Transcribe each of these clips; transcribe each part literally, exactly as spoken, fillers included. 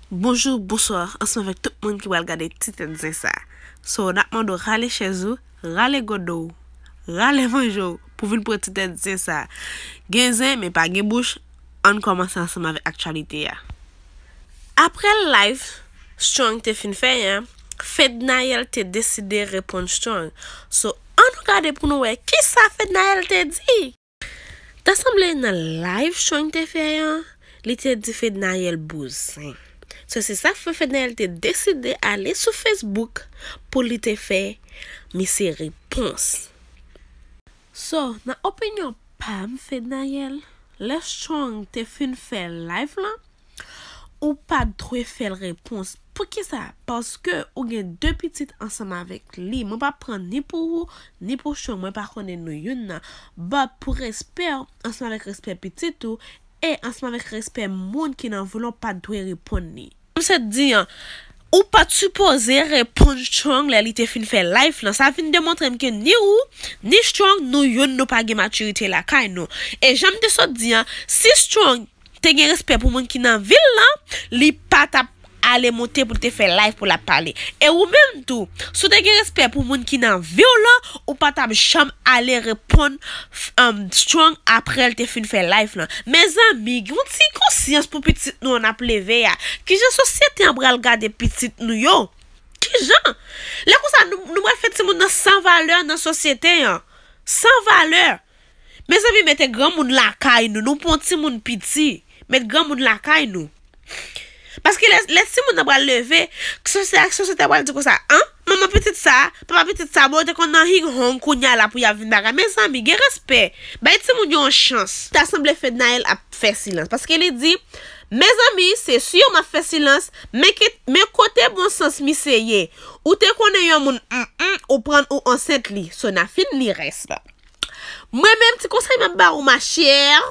Bonjou, bonswa, ansanm avèk tout moun ki pral gade ti tèt zen sa. So, n ap mande w rale chèz ou, rale godo w, rale manje w pou vin pran ti tèt zen sa. Gen zen, men pa gen bouch, ann kòmanse ansanm avèk aktyalite a. Apre live Strong te fin fè a, Fednaelle te deside reponn Strong. So, ann nou gade pou nou wè kisa Fednaelle te di. Ta sanble nan live Strong te fè an, li te di Fednaelle bouzen. So, se sa k fè Fednaelle te deside ale sou Facebook pou li te fè misye repons. So, nan opinyon pa m, Fednaelle, lè Strong te fin fè live lan, ou pa t dwe fè l repons. Poukisa? Paske ou gen de pitit ansanm avèk li. Mwen pa pran ni pou ou, ni pou Strong. Mwen pa konnen nou youn nan. But pou respè w, ansanm avèk respè pitit ou, e ansanm avèk respè moun ki nan vi w la, ou pa t dwe reponn li. Kòm se di an, ou pa t sipoze reponn Strong lè li te fin fè live lan. Sa vin demontre m ke ni ou, ni Strong, nou youn nou pa gen matirite lakay nou. E jan m te sot di an, si Strong te gen respè pou moun ki nan vi l lan, li pa t ap ale monte pou l te fè live pou l ap pale. E ou menm tou, si w te gen respè pou moun ki nan vi w lan, ou pa t ap janm ale reponn f- um, Strong apre l te fin fè live lan. Mezanmi, gen yon ti konsyans pou pitit nou an ap leve a. Kijan sosyete an pral gade pitit nou yo? Kijan? Lè konsa, nou, nou pral fè timoun nan san valè nan sosyete an. San valè. Mezanmi, mete granmoun lakay nou. Nou pa yon timoun piti. Met granmoun lakay nou. Paske lè, lè timoun nan pral leve, sosyete, sosyete a pral di konsa, an? Manman pitit sa, papa pitit sa, bon, yo te konn nan hing hong, kounye a la pou y ap vin bagay. Mezanmi, gen respè. Bay timoun yo yon chans. Ta sanble Fednaelle ap fè silans. Paske li di, mezanmi, se si m ap fè silans, men, ki, men kote bon sans misye ye? Ou te konnen yon moun, mm, mm, ou prann ou ansent li. So, n a fin li rès la. Mwen menm, ti konsèy m ap ba ou, ma chère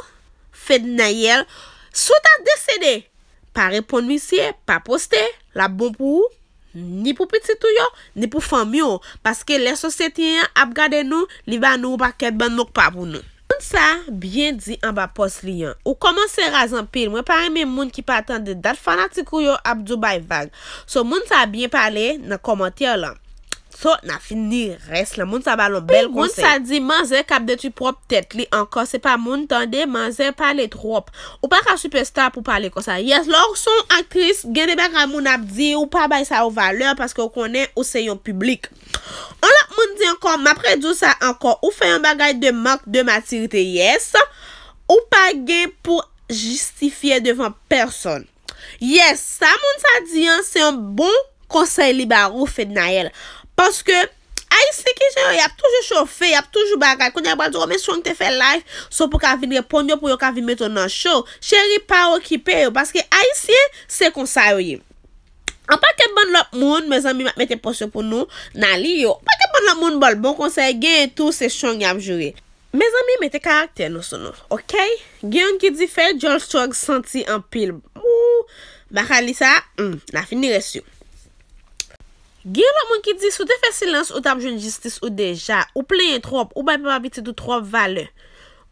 Fednaelle, si w ta deside pa reponn misye, pa poste, l ap bon pou ou, ni pou pitit ou yo, ni pou fanmi w. Paske lè sosyete an ap gade nou, li ba nou yon pakèt bann mo k pa pou nou. Moun sa byen di anba pòs li an. Ou kòmanse raz anpil. Mwen pa renmen moun ki pa tande dat fanatik ou yo ap di w bay vag. So, moun sa byen pale nan kòmantè lan. So, n a fin li rès lan. Moun sa ba l yon bèl konsèy. Moun sa di manzè k ap detwi pwòp tèt li ankò, se pa moun tande, manzè pale twòp. Ou pa ka sipèsta pou pale konsa. Yes, lè w se yon aktris, gen de bagay moun ap di, ou pa bay sa yo valè paske w konnen ou se yon piblik. Yon lòt moun di ankò, m ap redi w sa ankò, ou fè yon bagay de mank de matirite, yes. Ou pa gen pou jistifye devan pèsonn. Yes, sa moun sa di an, se yon bon konsèy li ba ou, Fednaelle. Paske, Ayisyen ki jan yo, y ap toujou chofe, y ap toujou bagay. Kounye a, y ap di w, men Strong te fè live, so pou ka vin reponn yo, pou yo ka vin mete w nan cho. Cheri, pa okipe yo, paske Ayisyen, se konsa yo ye. Yon pakèt bann lòt moun, mezanmi, m ap mete pòs yo pou nou, n a li yo. Yon pakèt bann lòt moun ba l bon konsèy, genyen tou, se Strong y ap joure. Mezanmi, mete karaktè nou sou nou, oke? Gen youn ki di fè djòl Strong santi anpil. Ou, m pa ka li sa, hmm, n a fin li rès yo. Gen lòt moun ki di, si w te fè silans, ou t ap jwenn jistis ou deja. Ou plenyen twòp, ou bay papa pitit ou twòp valè.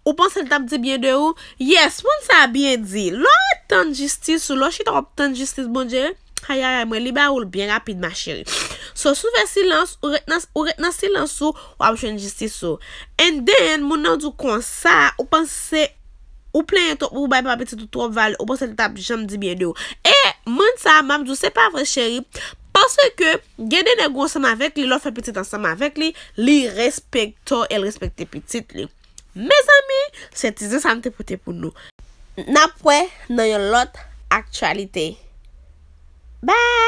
Ou panse l t ap di byen de ou? Yes, moun sa byen di. Lè w ret tann jistis ou, lè w chita w ap tann jistis Bondye, ayayay, mwen li ba ou l byen rapid, ma chérie. So, si w fè silans, ou ret nan, ou ret nan silans ou, w ap jwenn jistis ou. And then, moun nan di w konsa, ou panse, ou plenyen twòp, ou bay papa pitit ou twòp valè, ou panse l t ap janm di byen de ou. E moun sa, m ap di w, se pa vre, cheri. Paske gen de nèg ou ansanm avèk li, lè w fè pitit ansanm avèk li, li respekte w e l respekte pitit li. Mezanmi, se ti zen sa m te pote pou nou. N ap wè nan yon lòt aktyalite. Bye!